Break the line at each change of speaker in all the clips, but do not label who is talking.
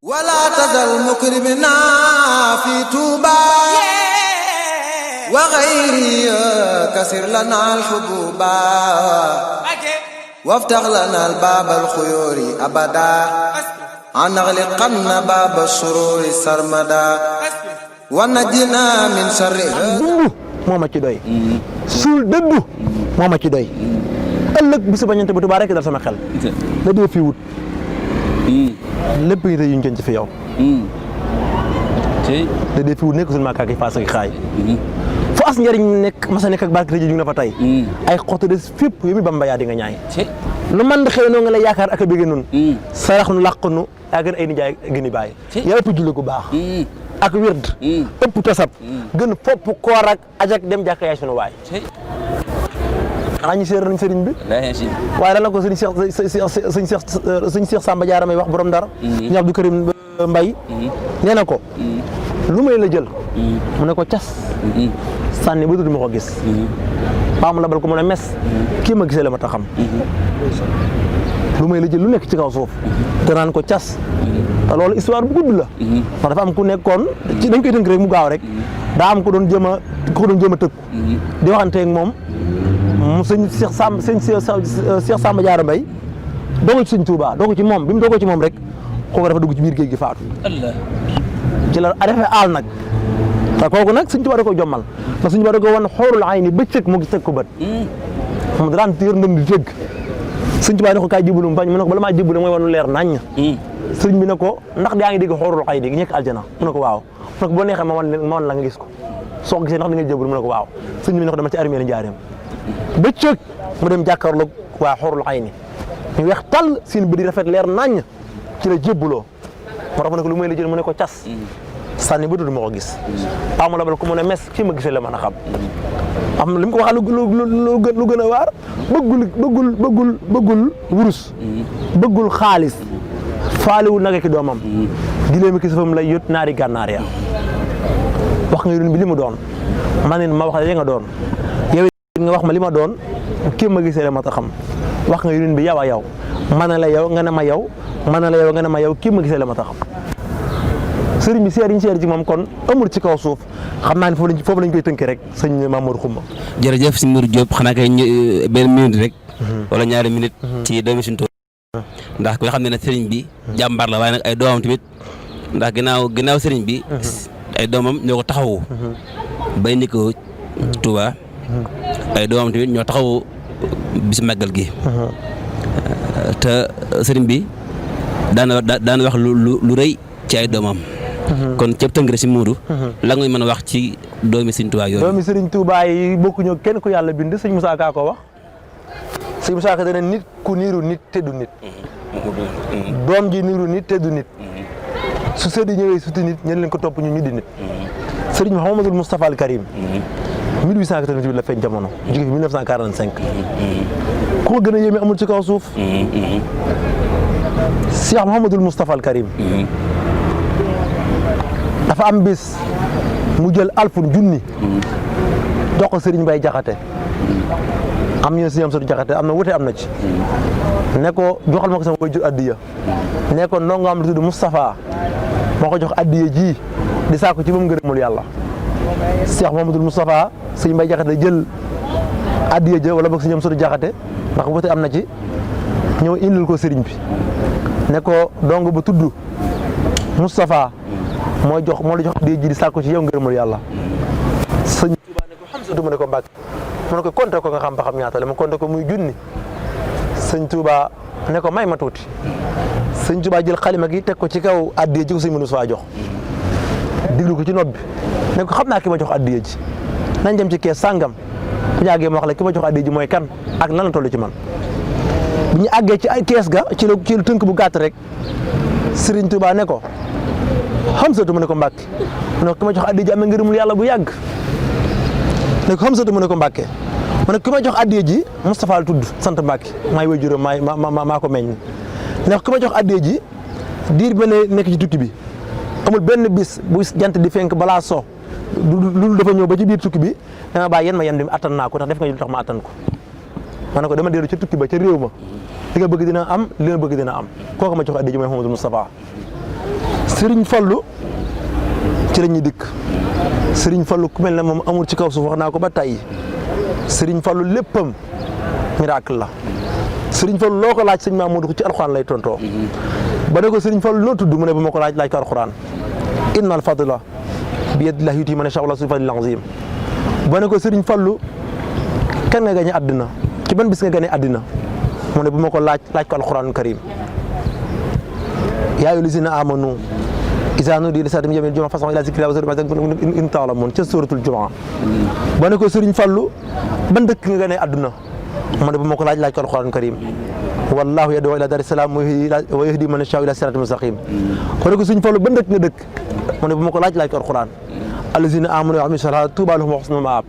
ولا تزل مكرمنا في توبا وغيري كسر لنا الحبوبا وافتح لنا الباب الخيور أبدا أن نغلقن باب السرور سرمدا ونجنا من شر
moo ma ci doy suul dëggu moo ma ci doy ëllëg bisu bañante bu Tuubaa rek dal sama xel la dee fi wut lépp yi te yuñ ci fi yow la dee fi wut nekk suñu maakaak yi faas ak xaay fu as njëriñ nekk masa nekk ak barke ju na fa tey ay xottu des fépp yu mi Bamba yaa di nga ñaay lu man di xëy noo nga la yaakaar ak a bëgge nun sarax nu làq nu yaa gën ay nijaay gën i bàyyi yaa ëpp julli gu baax ak wird ëpp tasab gën fopp koor ak ajak dem jàkka yaay sunu waay xanaa ñu seer nañ sëriñ bi waaye lan la ko sëñ Cheikh Samba Diarra may wax borom dara ñu Abdou Karim Mbaye nee na ko lu may la jël mu ne ko cas sànni ba dutuma ko gis baa mu labal ko mu ne mes kii ma gisee la ma ta xam lu may la jël lu nekk ci kaw suuf te naan ko cas te loolu histoire bu gudd la ndax dafa am ku nekkoon ci dañ koy tënk rek mu gaaw rek daa am ko doon jéem a tëkku di waxanteeg moom mu sëñ Cheikh Samba Diarra Mbaye dogo ci sëñ Touba dogo ci moom bi mu dogoo ci moom rek kooku dafa dugg ci biir géej gi faatu ci la defee aal nag te kooku nag sëñ Touba da ko jommal ndax sëñ Touba da ko wan xoorul ay ni bëccëg mu gis teg ko bët moom daan téer ndëm di tëgg sëñ Touba ne ko kaay jibbalu mu bañ mu ne ko bala maa jibbalu mooy wanu leer naññ sëriñ bi ne ko ndax yaa ngi dégg xoorul ay dégg ñekk aljana mu ne ko waaw mu ne ko boo neexee ma wan la nga gis ko soo ko gisee ndax da nga jibbalu mu ne ko waaw sëriñ bi ne ko dama ci armée la njaareem bëccëg mu dem jàkkaarloog waa xoorul ay ni ñu weex tàll seen bët yi rafet leer naññ ci la jébbaloo moo tax mu ne ko lu may la jël mu ne ko cas sànni ba du ma ko gis paa mu labal ko mu ne mes kii ma gisee la mën a xam am na li mu ko waxaa lu gën a waar bëggul wurus bëggul xaalis faaliwul nag ki doomam gileemi ki safam lay yót naari gànnaar ya wax nga yónni bi li mu doon man ma wax la li nga doon yow nga wax ma li ma doon kii ma gisee la ma ta xam wax nga yónni bi yow a yow man la yow nga ne ma yow man la yow nga ne ma yow kii ma gisee la ma ta xam sëriñ bi seer yi ñu seer ci moom kon amul ci kaw suuf xam naa ne foofu lañ koy tënkee rek sëñ Mamour Xuma
jërëjëf si Mour Diop xanaa kay benn minute rek wala ñaari minute ci doomi suñu Tuubaa ndax ku nga xam ne sëriñ bi jàmbaar la waaye nag ay doomam tamit ndax ginnaaw sëriñ bi ay doomam ñoo ko taxawu bay ni ko Tuubaa ay doomam tamit ñoo taxawu bis màggal gi te sëriñ bi daan wax lu rëy ci ay doomam kon ceeb tënk rek si Moodu la nga mën a wax ci doomi Sëriñ Tuubaa yooyu
doomi Sëriñ Tuubaa yi bokkuñu kenn ku yàlla bind sëñ Moussa Ka ko wax sëñ Moussa Ka dana nit ku niiru nit te du nit doom ji niiru nit te du nit su sëdi ñëwee suti nit ñen leen ko topp ñu di nit sëriñ Mouhamadul Moustapha al Karim 1888 la feeñ jamono jóge fi 1945 ku ko gën a yéeme amul ci kaw suuf Cheikh Mouhamadul Moustapha al Karim dafa am bis mu jël alfun junni jox ko Serigne Baye Jaxate am ñu ne si ñoom Sëriñ Jaxate am na wute am na ci ne ko joxal ma ko sama way jur addiya ne ko ndongaam lu tudd Moustapha moo ko jox addiya ji di saako ci moom ngërëmul yàlla Cheikh Mouhamadul Moustapha Serigne Baye Jaxate jël addiya ja wala boog si ñoom Sëriñ Jaxate ndax wute am na ci ñëw indil ko Serigne bi ne ko dong ba tudd Moustapha moo la jox addiya ji di saako ci yow ngërëmul yàlla sëñ Tuubaa ne ko xam sa du mu ne ko Mbàkke mu ne ko compté ko nga xam ba xam ñaata la mu compté ko muy junni sëñ Tuubaa ne ko may ma tuuti sëñ Tuubaa jël xalima gi teg ko ci kaw addiya ji ko sëñ Moussa jox diglu ko ci nopp bi ne ko xam naa ki ma jox addiya ji nañ dem ci kees sàngam bu ñu àggee ma wax la ki ma jox addiya ji mooy kan ak lan la toll ci man bu ñu àggee ci ay kees ga ci lu tënk bu gàtt rek Sëriñ Tuubaa ne ko Xamsatu mu ne ko Mbàkke mu ne ko ki ma jox addiya ji am na ngërëmul yàlla bu yàgg ne ko Xamsatu mu ne ko Mbàkke mu ne ki ma jox addiya ji Moustapha la tudd sant Mbàkke maay waajuram maa ko meññ ne ko ki ma jox addiya ji diir ba nekk ci tukki bi amul benn bis bu jant di fenk balaa so lu dafa ñëw ba ci biir tukki bi dama bàyyi yéen ma yem di attan naa ko ndax def nga lu tax ma attan ko ma ne ko dama dellu ca tukki ba ca réew ma li nga bëgg dina am li nga bëgg dina am kooku ma jox addiya ji mooy Mouhamadou Moustapha Serigne Fallou ci la ñuy dikk Serigne Fallou ku mel ne moom amul ci kaw suuf wax naa ko ba tey Serigne Fallou léppam miracle la Serigne Fallou loo ko laaj sëñ Mamadou ko ci alxuraan lay tontoo ba ne ko Serigne Fallou noo tudd mu ne bu ma ko laaj ko alxuraan inna al fadla bi yadillahi yuti man yashaa Allahu fadlil azim ba ne ko Serigne Fallou kan nga gane àddina ci ban bis nga gane àddina mu ne bu ma ko laaj ko alxuraanul karim yaa ayyuhal lazina amanu izaa nuudiya lis-salaati min yawmil jumu'ati fas'aw ilaa zikrillahi wa zarul bay'a in ta'lamuun ca suuratul Jumu'a ba ne ko Serigne Fallou ban dëkk nga gane àdduna mu ne bu ma ko laaj ko alxuraanul karim wallaahu yad'uu ilaa daari salaam wa yahdii man yashaa'u ilaa siraatin mustaqiim ba ne ko Serigne Fallou ban dëkk nga dëkk mu ne bu ma ko laaj ko alxuraan allazina aamanu wa amilu saalihaati tuubaa lahum wa husnu ma'aab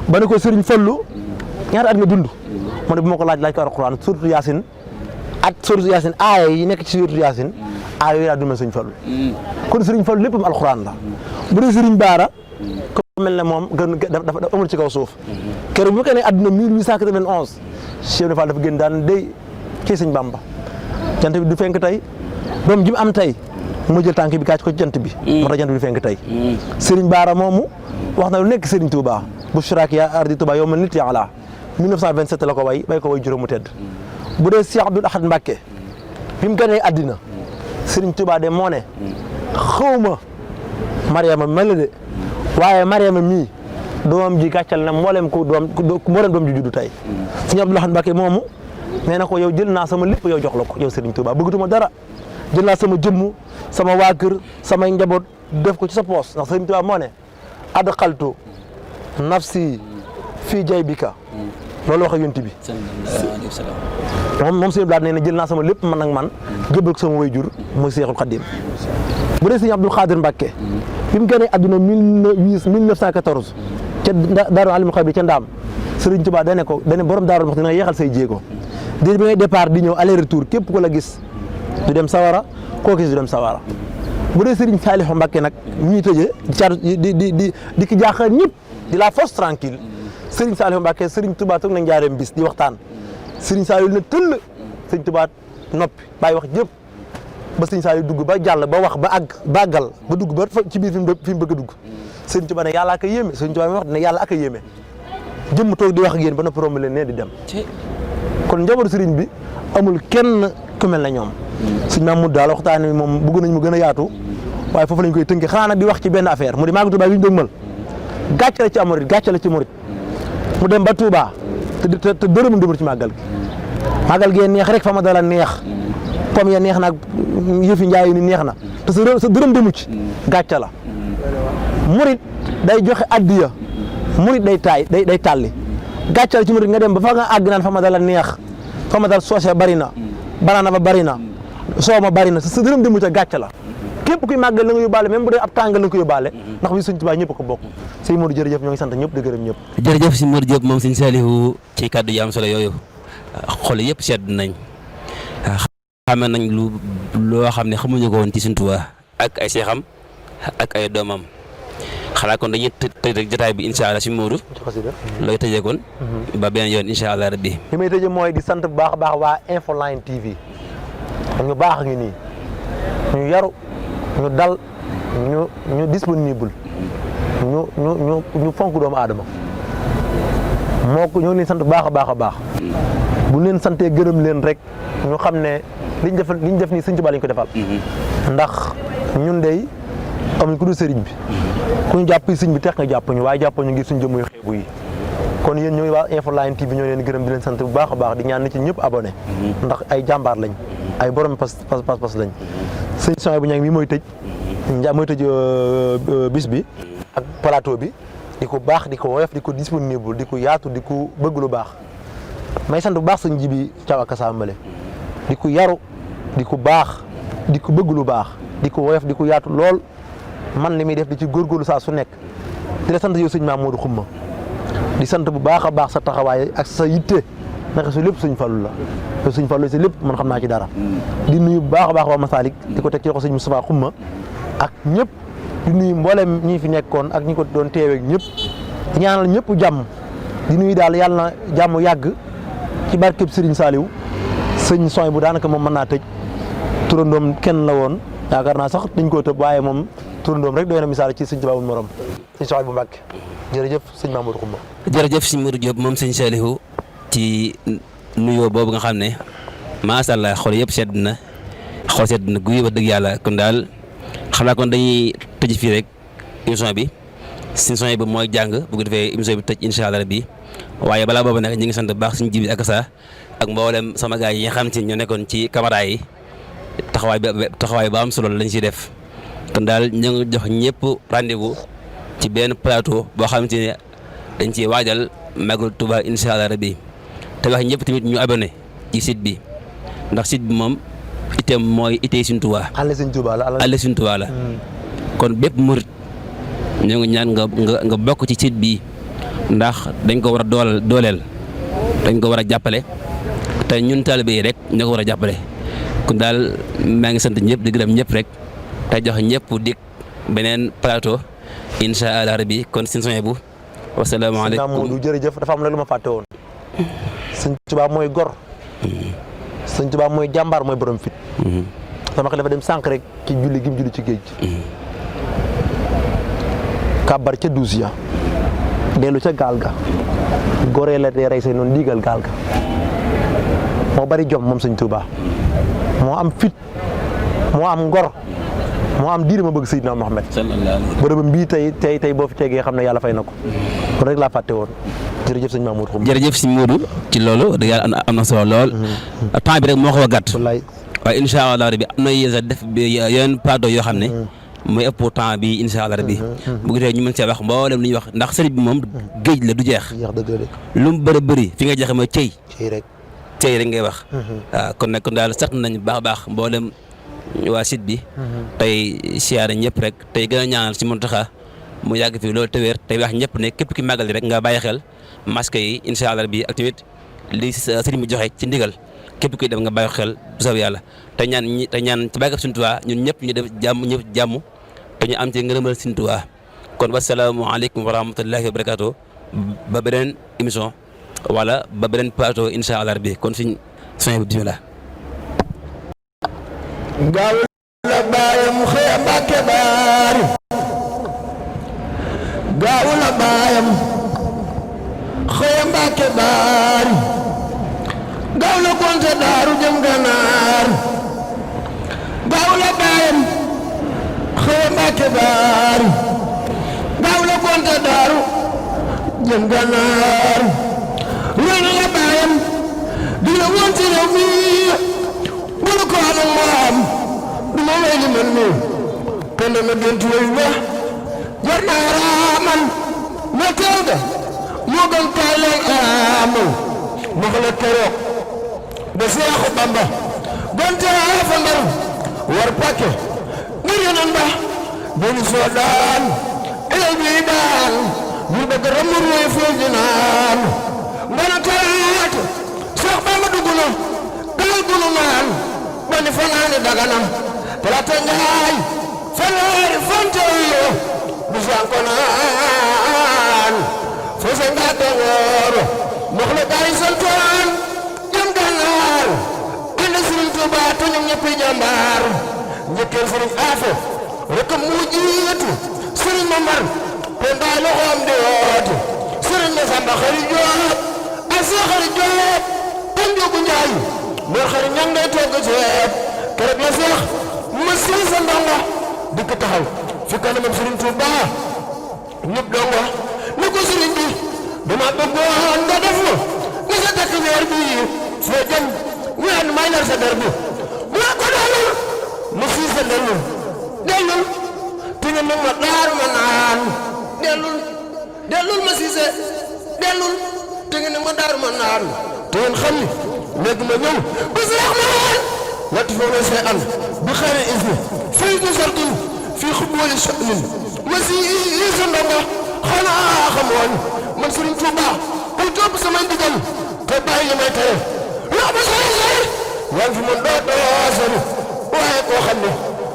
ba ne ko Serigne Fallou ñaata at nga dund mu ne bu ma ko laaj ko alxuraan suuratu Yaasin aaya yi nekk ci suuratu Yaasin aaya yooyu laa dund Serigne Fallou kon Serigne Fallou léppam alxuraan la bu dee Serigne Bara ko mel ne moom dafa amul ci kaw suuf keroog bu ko ne àdduna 1891 Cheikh Fall dafa gën daan day ci Sëñ Bamba jant bi du fenk tey doom ji mu am tey mu jël tànk bi kàcc ko ci jant bi moo tax jant bi du fenk tey Serigne Bara moomu wax na lu nekk Serigne Touba bu shuraak yaa ardi Touba yow ma nit yàlla 1927 la ko way ko way juróomu tedd bu dee Cheikh Abdoul Ahad Mbacké bi mu gënee àddina Serigne Touba de moo ne xawma Mariama mel de waaye Mariama mii doomam ji gàccal na mboolem doom ji juddu tey Serigne Abdoul Ahad Mbacké moomu nee na ko yow jël naa sama lépp yow jox la ko yow Serigne Touba bëggatuma dara jël naa sama jëmm sama waa kër samay njaboot def ko ci sa poos ndax Serigne Touba moo ne adxaltu nafsi fii jaybika loolu wax ak yonent bi moom Serigne Blaat nee na jël naa sama lépp man ak man jëbal ko sama wayjur muy Seexul Xaddim bu dee Serigne Abdou Khadir Mbacké bi mu génnee àdduna 1914 ca Daaru Alimul Xabiir ca Ndaam Serigne Touba dane borom Daaru wax dina yeexal say jéego di bi ngay départ di ñëw aller retour képp ko la gis du dem sawara koo gis du dem sawara bu dee Serigne Saliou Mbacké nag ñuy tëjee di ki jaaxal ñëpp di la force tranquille Serigne Saliou Mbacké Serigne Touba toog na njaareem bis di waxtaan Serigne Saliou na tëll Serigne Touba noppi bàyyi wax jëpp ba Serigne Saliou dugg ba jàll ba wax ba àggal ba dugg ba ci biir fi mu bëgg a dugg Serigne Touba ne yàlla ak a yéeme Serigne Touba mi wax ne yàlla ak a yéeme jëmm toog di wax ak yéen ba noppi romb leen ne di dem kon njabootu Serigne bi amul kenn ku mel na ñoom Serigne Mamoudou daal waxtaan moom bëgg nañ mu gën a yaatu waaye foofu lañ koy tënkee xanaa nag di wax ci benn affaire mu di Màggal Touba bi ñu dëgmal gàcce la ci amorit gàcce la ci murit mu dem ba Touba te dërëm demul ci màggal gi màggal gi neex rek fa ma dala neex pom ya neex nag yëfi njaay ni neex na te sa dërëm demu ci gàcce la murit day joxe addiya murit day tàlli gàcce la ci murit nga dem ba fa nga àgg naan fa ma dala neex fa ma dal soose bari na banaana ba bari na soo ma bari na sa dërëm demu ci gàcce la képp kuy màggal la nga yóbbaale même bu dee ab tàngal la nga ko yóbbaale ndax bi Sëñ Tuubaa ñëpp ko bokk sëñ Modou jërëjëf ñoo ngi sant ñëpp di gërëm ñëpp
jërëjëf sëñ Modou Diop moom sëñ Saliou ci kàddu yi am solo yooyu xol yëpp sedd nañ xamee nañ loo xam ne xamuñu ko woon ci Sëñ Tuubaa ak ay seexam ak ay doomam xanaa kon dañuy tëj rek jotaay bi incha allah sëñ Modou looy tëjee kon ba beneen yoon incha allah rabbi
li may tëjee mooy di sant bu baax a baax waa Infoline TV ñu baax ngi nii ñu yaru ñu dal ñu disponible ñu fonk doomu aadama moo ko ñoo leen sant baax a baax a baax bu leen santee gërëm leen rek ñu xam ne liñ def nii Sëñ Tuubaa lañ ko defal ndax ñun dey amuñ ku dul sëriñ bi ku ñu jàpp sëriñ bi tex nga jàpp ñu waaye jàpp ñu ngir suñ jëmuy xeebu yi kon yéen ñooy waa Infoline TV ñoo leen gërëm di leen sant bu baax a baax di ñaan nit ci ñëpp abonné ndax ay jàmbaar lañ ay borom pas lañ sëñ Sonia bu ñang mi mooy tëj bis bi ak plateau bi di ko baax di ko woyof di ko disponible di ko yaatu di ko bëgg lu baax may sant bu baax sëñ Jibi Thiaw ak Sambale di ko yaru di ko baax di ko bëgg lu baax di ko woyof di ko yaatu lool man li muy def di ci góorgóorlu saa su nekk di la sant yow sëñ Mamadou Xumma di sant bu baax a baax sa taxawaay ak sa yitte naka su lépp sëñ Fallu la te sëñ Fallu si lépp man xam naa ci dara di nuyu bu baax a baax waa Masalik di ko teg ci loxo sëñ Moustapha Xumma ak ñëpp di nuyu mboolem ñi fi nekkoon ak ñi ko doon teeweeg ñëpp di ñaanal ñëpp jàmm di nuyu daal yàlla na jàmm yàgg ci barkeb Serigne Saliou sëñ Soy bu daanaka moom mën naa tëj turandoom kenn la woon yaakaar naa sax dañ koo tëb waaye moom turandoom rek doy na misaal ci sëñ Tuubaa bu morom sëñ Sohaybu Mbàkke jërëjëf sëñ Mamadou Xumba.
jërëjëf sëñ Modou Diop moom sëñ Saliou ci nuyoo boobu nga xam ne macha allah xol yëpp sedd na guy wax dëgg yàlla kon daal xam naa kon dañuy tëj fii rek émission bi sëñ Sohaybu mooy jàng bu ko defee émission bi tëj incha allah rabbi waaye balaa boobu nag ñu ngi sant bu baax suñu jibi ak sa ak mboolem sama gars yi nga xam ci ñoo nekkoon ci caméra yi taxawaay ba am solo lañ ciy def kon daal ñu ngi jox ñëpp rendez-vous ci benn plateau boo xamante ne dañ ciy waajal Magal Touba incha allah rabbi te wax ñëpp tamit ñu abonné ci site bi ndax site bi moom itam mooy itee Sëñ Touba.
àll Sëñ Touba la
àll Sëñ Touba la. kon bépp murit ñoo ngi ñaan nga bokk ci site bi ndax dañ ko war a dooleel dañ ko war a jàppale te ñun taalibe yi rek ñoo ko war a jàppale kon daal maa ngi sant ñëpp di gërëm ñëpp rek te jox ñëpp dik beneen plateau incha allah rabbi kon Sëñ Sohaybu wasalaamaaleykum.
Sëñ jërëjëf dafa am na lu ma fàtte woon. Sëñ Tuubaa mooy gor. Sëñ Tuubaa mooy jàmbaar mooy borom fit. sama xel dafa dem sànq rek ci julli gi mu julli ci géej gi. kàbbar ca duus ya dellu ca gaal ga. goree la dee rey say noonu diigal gaal ga. moo bari jom moom Sëñ Tuubaa moo am fit moo am ngor moo am diine ma bëgg Seydina Muhammad bërëbam bii tey boo fi tegee xam ne yàlla fay na ko kon rek laa fàtte woon jërëjëf sëñ Mamour Xumba
jërëjëf sëñ Modou ci loolu da yàlla am na solo lool temps bi rek moo xaw a gàtt
wallaay
waaye incha allah rabbi am na yéen def yeneen plateau yoo xam ne mooy ëpp temps bi incha allah rabbi bu gisee ñu mën see wax mboolem lu ñuy wax ndax sëriñ bi moom géej la du jeex lu mu bëri fi nga jeexe mooy cëy rek ngay wax waaw kon nag kon daal sax nañ baax a baax mboolem waa site bi tey siyaare ñëpp rek tey gën a ñaanal ci Muntaxa mu yàgg fi loolu te wér tey wax ñëpp ne képp ki màggal rek nga bàyyi xel masque yi incha allah bi ak tamit li sëriñ bi joxe ci ndigal képp kuy dem nga bàyyi xel bu soobee yàlla te ñaan ci bàyyi Sëriñ Tuubaa ñun ñëpp ñu def jàmm te ñu am ci ngërëmal Sëriñ Tuubaa kon wasalaamualeykum wa rahmatullahi wa barakaatu ba beneen émission wala ba beneen plateau incha allah bi kon Sëriñ Sohaybu bismillah
gaaw la baayam xëy Mbàkke baari gaaw la baayam xëy Mbàkke baari gaaw la gonte daaru jëm ganaar gaaw la baayam xëy Mbàkke baari gaaw la gonte daaru jëm ganaar loolu la baayam di la woon ci réew mi bulu ko anam moom du ma may li man nii kon dama gënt yooyu ba jar naa raaman ma teew da moo gën kaay leen aamal ma ko la keroog ba Seexu Bamba gonte fa Ndar war pakke ngir yonen ba bonu soo daan elay bi daan ñu bëgg ramur way foo jinaan mbana talaata Seex Bamba dugg na gaal gunu naan bani fanaani daganam talata njaay fanaani fanteyo bisanko naan fose nga dogooro mox la gaay santoon jëm gànnaar ànd Sëriñ Tuubaa te ñoom ñëpp jàmbaar njëkkeel Sëriñ Afo rek mu jiitu Sëriñ Mamar te ndaay loxoom di woote Sëriñ Masamba Xari Joob ak Seex Xari Joob tan jogu njaay moo xari ñang day togg ceeb keroog la Seex ma sii sa ndongo dikk taxaw fi kanamam Sëriñ Tuubaa ñëpp dongo ne ko sëriñ bi dama bëggoon nga def ma ni sa takk weer bi foo jëm ñaan may nar sa der bi maa ko dellul ma sii sa dellul te nga ma daaru ma naan dellul ma sii sa dellul te nga ma daaru ma naan te ngeen xam ni léegi ma ñëw ba Seex ma woon lati foofu say an bi xëyre isni fay du sartin fii xubbooli sonin ma sii sa ndongo xanaa xamoon man Sëriñ Tuubaa ku topp sama ndigal te bàyyi li may tere loo ma sori sori yaa ngi fi man doo sori waaye koo xam ne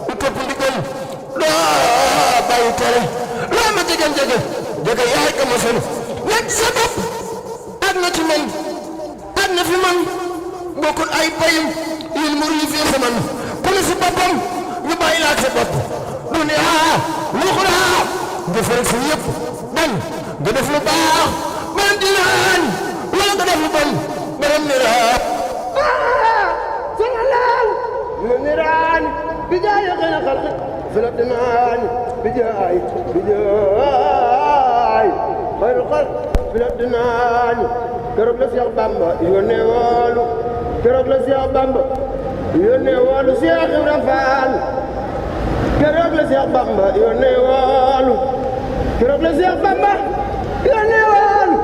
ku topp ndigal doo bàyyi tere loo ma jege yaay ka ma sori nekk sa bopp ak na ci man ak na fi man bokkul ay bayim yéen mu rii fii sa man ku ne si boppam ñu bàyyi la ak sa bopp duniyaa luxuraa nga fërëg sa yëpp bañ nga def lu baax man di naan wala nga def lu bon borom ni laa سنالال منيران بجاي غير خلق فلدنان بجاي خير الخلق فلدنان كرب لسيا بامبا يوني والو كرب لسيا بامبا يوني والو سيا خرفان كرب لسيا بامبا يوني والو كرب لسيا بامبا يوني والو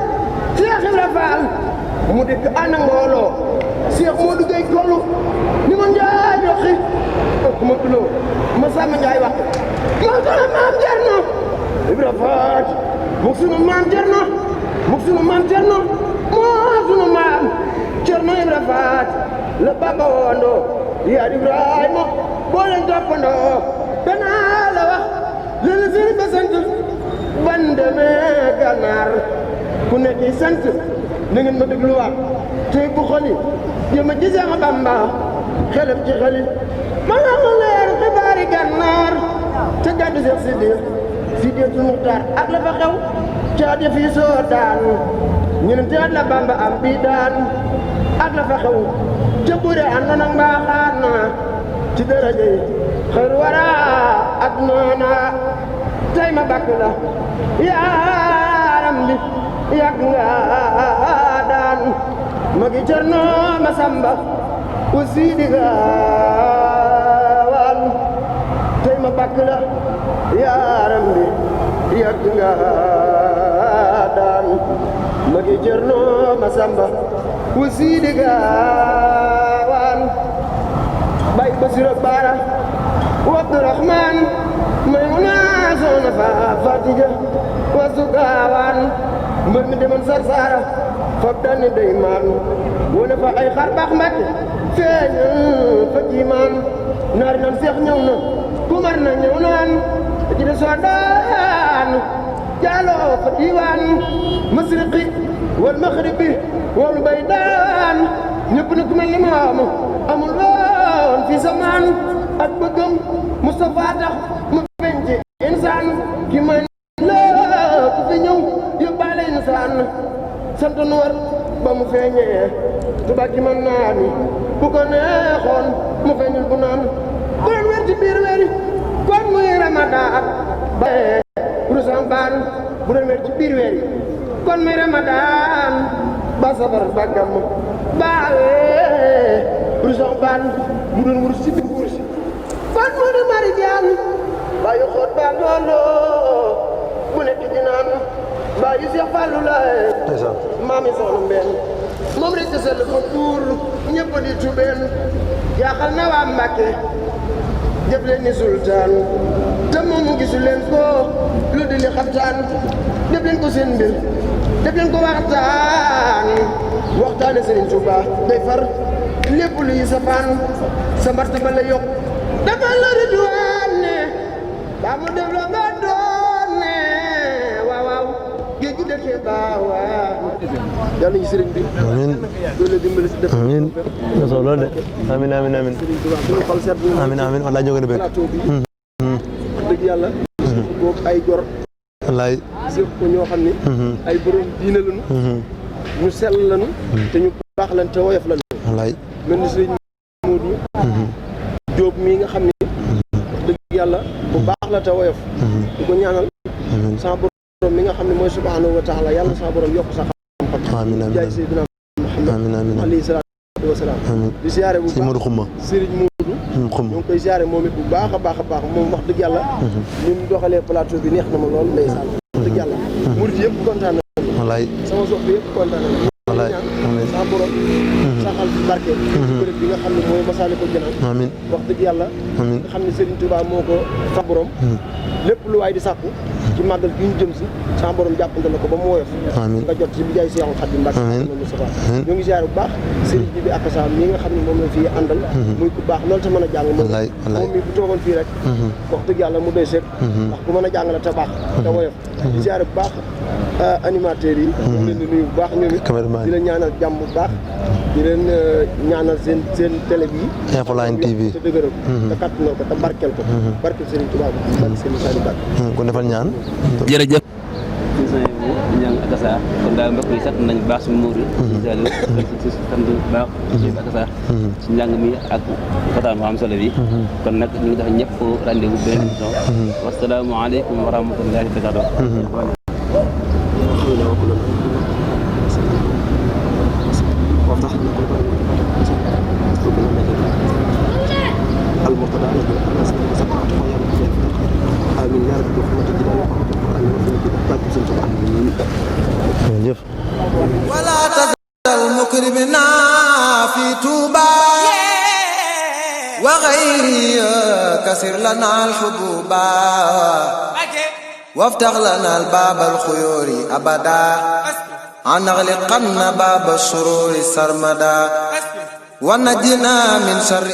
سيا خرفان مودك انا ngolo Cheikh Modou Gueye Kollu ni ma Njaay joxi ma tulo ma sama Njaay wax ma sunu maam Cerno Ibra Faat mu sunu maam Cerno mu sunu maam Cerno moo sunu maam Cerno Ibra Faat la baba wondo yaa Ibrahima boo leen toppandoo danaa la wax leen sëriñ ba sant ban demee Gànnaar ku nekk sant na ngeen ma dégluwaat tey bu xoli jëma ci Seex Bamba xelam ci xali ma nga mu leer xibaari Gànnaar te gàddu Seex Sidiyatul Muxtaar ak la fa xew caat ya fii soo daan ñeneen at la Bamba am bii daan ak la fa xew ca bure ànd nag mbaaxaan na ci daraja yi xëyru wara ak noona tey ma bakk la yaaram bi yàgg nga daan magi Cerno Masamba aussi di gaawaan tey ma bakk la yaaram bi yàgg nga daan magi Cerno Masamba aussi di gaawaan bay Basiru Baara wa Abdurahmaan may mu naa soona fa Fatija wa su gaawaan mbër mi demoon Sarsara fab daan ne day maan wone fa ay xar baax Mbàkke feeñ fa jiimaan naari naan Seex ñëw na kumar na ñëw naan ci de soo daan jaaloo fa diiwaan masriqi wal maxribi wal bay daan ñëpp na ku mel ni moom amul woon fi samaan ak bëggam Mustafa tax mu feeñ ci insaan ki may la ku fi ñëw yóbbaale insaan sant nu war ba mu feeñee tubaab ki mën naa ni bu ko neexoon mu feeñul bu naan bu doon weer ci biir weer kon muy Ramadan ba rusan baan bu doon weer ci biir weer kon muy Ramadan ba safar ba gàmm baawee rusan baan bu doon wurus ci biir wurus kon mu di mari jaan ba yu xoot baa looloo bu nekk di naan baa yu Seex Fallu laay maami soxna Mbeen moom rek te sell ko tuur ñëpp di tubeen yaaxal na waa Mbàkke jëf leen ni sultaan te moom mu gisu leen ko lu di li xabtaan def leen ko seen mbir def leen ko waxtaane Sëriñ Tuubaa day far lépp luy safaan sa martaba la yokk dafa la ridwaan ne ba mu def la nga doon ne waaw géej gi dëkkee baawaan yàlla ñu sëriñ bi amiin doole dimbali si def amiin na soo loolu de amiin amiin amiin amiin amiin wallaay ñoo gën a bëgg dëgg yàlla boobu ay gor wallaay séq ko ñoo xam ne ay borom diine lañu ñu sell lañu te ñu baax lañ te woyof lañu wallaay mel ni sëriñ Moodu Jóob mii nga xam ne dëgg yàlla bu baax la te woyof di ko ñaanal sa borom mi nga xam ne mooy subhaanahu wa taala yàlla sa borom yokk sa xam-xam amiin amiin jaay Seydina Muhammad alayhi salaatu wa salaam di siyaare bu baax Moodu Xuma sëriñ Moodu Xuma ñu ngi koy siyaare moom it bu baax a baax a baax moom wax dëgg yàlla ni mu doxalee plateau bi neex na ma lool ndeysaan wax dëgg yàlla murit yëpp kontaan na wallaay sama sopp yëpp kontaan na wallaay sa borom saxal fi barke bërëb bi nga xam ne mooy Masaalikul Jinaan amiin wax dëgg yàlla nga xam ne Serigne Touba moo ko fa borom lépp lu waay di sàkku ci màggal gi ñu jëm si sa borom jàppante la ko ba mu woyof amiin nga jot si bi jaay Seexul Xadiim Mbàkke Moustapha ñoo ngi ziar bu baax Serigne bi ak sa mi nga xam ne moom la fii àndal muy ku baax loolu te mën a jàng moom mi bu toogoon fii rek wax dëgg yàlla mu doy seet ndax ku mën a jàng la te baax te woyof
di ziare bu baax animateurs yi. ñu leen di nuyu bu baax ñoom it.
Cameraman
di leen ñaanal jàmm bu baax. di leen ñaanal seen télé bi.
Infoline TV
te dëgëral ko. te kàttanal ko te barkeel ko. barkeel Serigne Touba bi. barkeel Serigne Saliou Mbacké.
kon defal ñaan.
jërëjëf. ñaan ak Assa kon daal mbokk yi sant nañ baax suñu muur yi si sant baax ak Assa si njàng mi ak waxtaan bu am solo bi kon nag ñu ngi jox ñëpp rendez-vous beneen émission wasalaamu aleykum wa rahmatullahi taala
ولا تزال مكرمنا في توبا وغيري كسر لنا الحبوبا وافتح لنا الباب الخيور أبدا عن أغلقنا باب السرور سرمدا ونجنا من شر